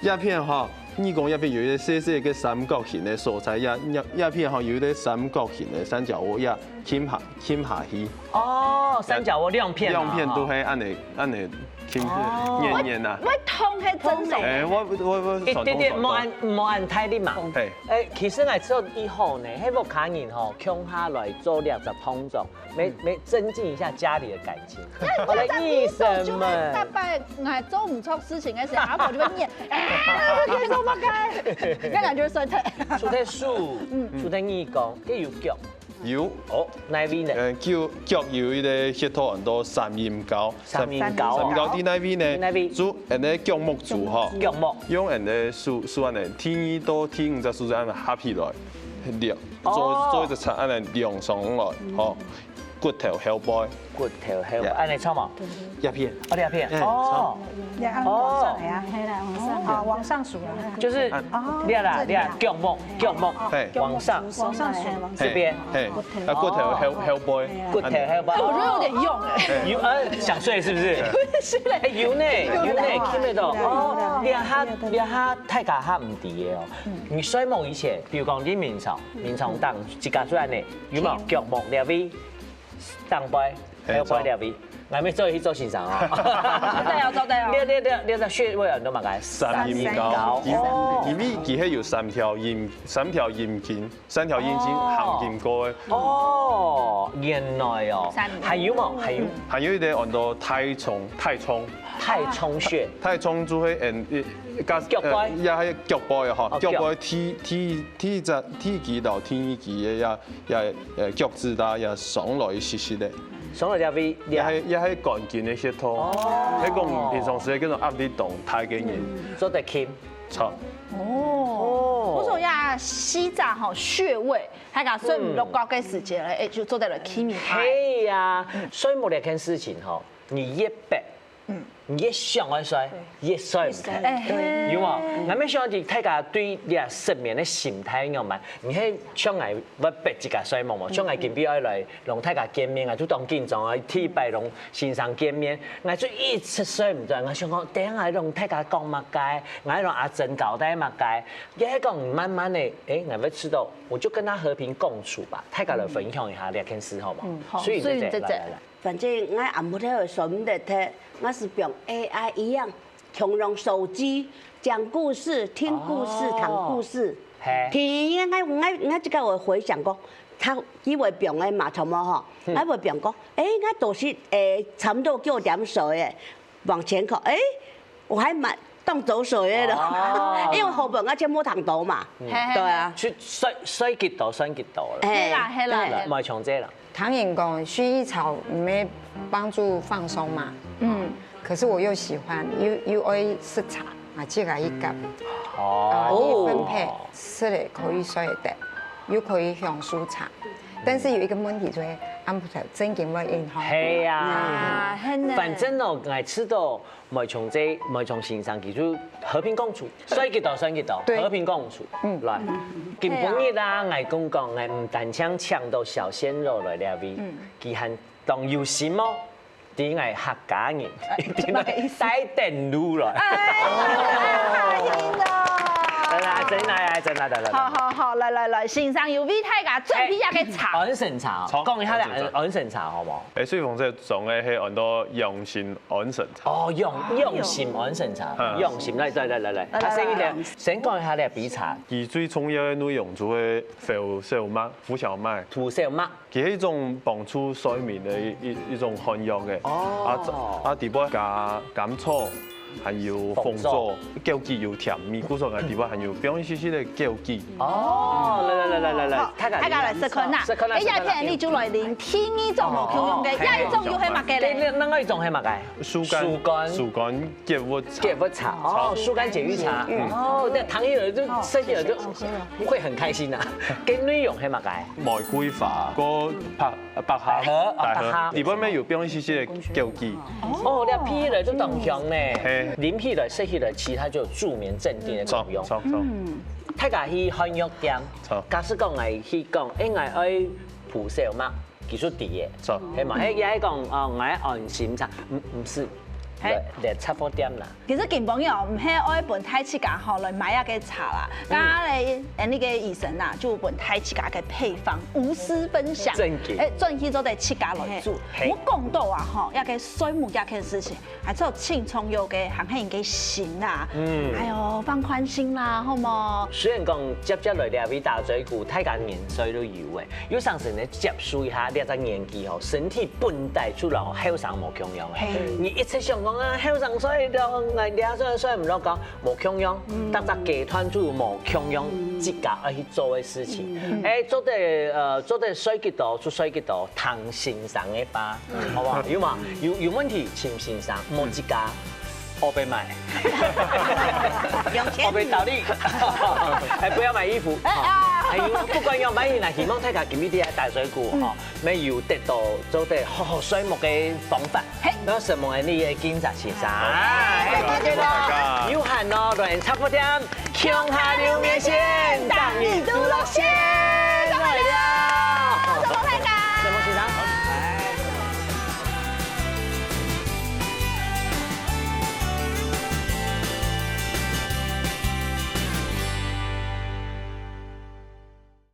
這片哈，耳公這片有一個細細个三角形的所在，這這這片哈有一個三角形的三角窝，這 撳下撳下去。哦，三角窝兩片啊，兩片都係按呢按呢撳，黏黏啊。會痛係真个。哎，我我我一點點，莫按莫按大力嘛。係，哎，其實𠊎知以後呢，係屋下人吼，共下來做兩隻動作，來來增進一下家裡的感情。好了，醫生們，大伯，𠊎做毋著事情个時候，阿婆就會念，哎，你做麼个？該感覺衰退。除忒手，除忒耳公，該有腳。 有。哦，哪位呢？呃，腳腳有一個穴道安到三陰交。三陰交。三陰交在哪位呢？在哪位？就𠊎等个腳目處吼。腳目。用𠊎等个手手按呢，第二到第五隻手指按呢合起來，兩做做一隻叉按呢兩上來，吼，骨頭後背。骨頭後背，按呢著無？這片。哦，這片。哦。 你按往上呀，係啦，往上。好，往上數啦。就是這啦，這啦，腳目，腳目，往上，往上數，這邊，係，啊，骨頭後後背，骨頭後背。哎，我覺得有點用哎。有，呃，想睡是不是？不是嘞，哎，有呢，有呢，聽得懂。哦，這下這下大家較毋知个哦。你睡目以前，比如講你眠床，眠床頂自家睡呢，有無？腳目這位，頂背，後背這位。 𠊎乜做去做先生啊。做得哦，做得哦。你你你你在穴位安到麼个？三陰交。三陰交。因因為佢係有三條陰三條陰經，三條陰經行經過个。哦，原來哦。三陰。還有無？還有。還有一個安到太衝，太衝。太衝穴。太衝就係嗯，一腳背。呃，也係腳背吼，哦，腳背第第第隻第幾到第二期个也 也呃腳趾啦，也上來一息息个。上來這位，也係也係肝經个穴道，哦。係講平常時个該種壓力當大个人。做得輕。著。哦，我說呀，西藏吼穴位，還講睡毋落覺个時節咧，哎，就做得來輕一下。係呀，睡目這件事情吼，你一般，嗯，你越想愛睡，越睡毋開。哎，有無？𠊎也想知大家對這失眠个心態仰般？你係像𠊎會逼自家睡目無？像𠊎今晡日愛來同大家見面，𠊎就當緊張啊！第一擺同先生見面，𠊎就一直睡毋著。𠊎想講，等下同大家講麼个？𠊎同阿珍交代麼个？也係講慢慢的，哎，𠊎會知道，我就跟他和平共處吧。大家來分享一下這件事好無？嗯，好所以你姐姐，所以你姐姐來來來。反正𠊎暗晡頭睡毋得忒，𠊎係用A I一樣，共用手機，講故事、聽故事、哦談故事。嘿聽，𠊎𠊎𠊎自家會回想講，他因為病个嘛，怎麼吼？𠊎會想講，哎，𠊎都係誒差不多九點睡誒，往前看，哎，我還蠻當早睡誒咯，哦因為後背𠊎全部聽到嘛，嘿嘿對啊，去睡睡幾多算幾多了，哎係啦係啦對莫像這啦。唐寅讲薰衣草没帮助放松嘛，嗯，可是我又喜欢，又又爱吃茶啊，这个一个，哦啊，一分配吃了可以睡得，又可以享受茶，但是有一个问题就是，俺不晓得正经会影响。係啊啊，很呢反正哦，𠊎知道莫像這莫像先生佢就和平共處，睡幾多算幾多，對和平共處。嗯，來，今晡日啊，𠊎講講，𠊎毋單淨請到小鮮肉來這位，佢還當有心哦。對𠊎客家人，一定要帶等路來。哎，來來，真來，真來，來來。好好好，來來來，先生有為大家準備一个茶。安神茶，講一下安神茶好無？誒，水鳳姐種个係安到養心安神茶。哦，養養心安神茶，養心，來來來來來，來來啊，先一來點，先講一下這杯茶，佢最重要个內容就係胡小麥，胡小麥，胡小麥。佢係一種幫助睡眠个一一一種漢藥个。哦，啊啊，底背加甘草，還有紅棗，枸杞有甜味，故所个底背還有放一些些个枸杞。哦，來來來來來來，大家來試看呐，試看啦，哎呀，今日你就來啉第二種無共樣个，下一種又係麼个對，咧？另另外一種係麼个？疏肝疏肝疏肝解鬱茶。解鬱茶，哦，疏肝解鬱茶，哦，這糖一了就吃起來就會很開心啊。跟內容係麼个？玫瑰花，个百百合，百合啊百合底背面有放一些些个枸杞。哦，這皮了就當香呢，嘿啉起來、食起來，其實它就有助眠鎮定的錯功用。錯錯，大家去漢藥店好，假使講𠊎去講，哎，𠊎愛補小嘛，其實第一，好係嘛？哎，也係講哦，𠊎愛安心茶，毋毋係，嘿來雜貨店啦。其實今晡日哦，毋係愛分大自家吼來買一个茶啦，剛剛咧，誒，那個醫生啊，就分大自家个配方無私分享，正經哎，轉去做得自家來煮。嘿我講到啊吼，一个睡目一件事情，還有輕鬆有个，還係人个心啊，嗯，哎喲，放寬心啦，好無？雖然講接接來這位打嘴鼓，大家年歲都有誒，有常時呢接觸一下這隻年紀吼，身體本來就老後生無共樣誒。你一直想講啊，後生睡了，𠊎這歲睡毋落覺，無共樣，逐隻階段就有無共樣自家愛去做个事情。誒，做得呃做得睡幾多就睡幾多，聽先生个話，好無？有無？有有問題請先生，莫自家。我被買，我被倒立，哎，不要買衣服，哎，不管用買衣服，希望大家今日在打嘴鼓哈，沒有得到做得好好睡目个方法。那什麼你也跟着先生，哎，有閒哦，亂插不掉，共下留面線，當你都落線。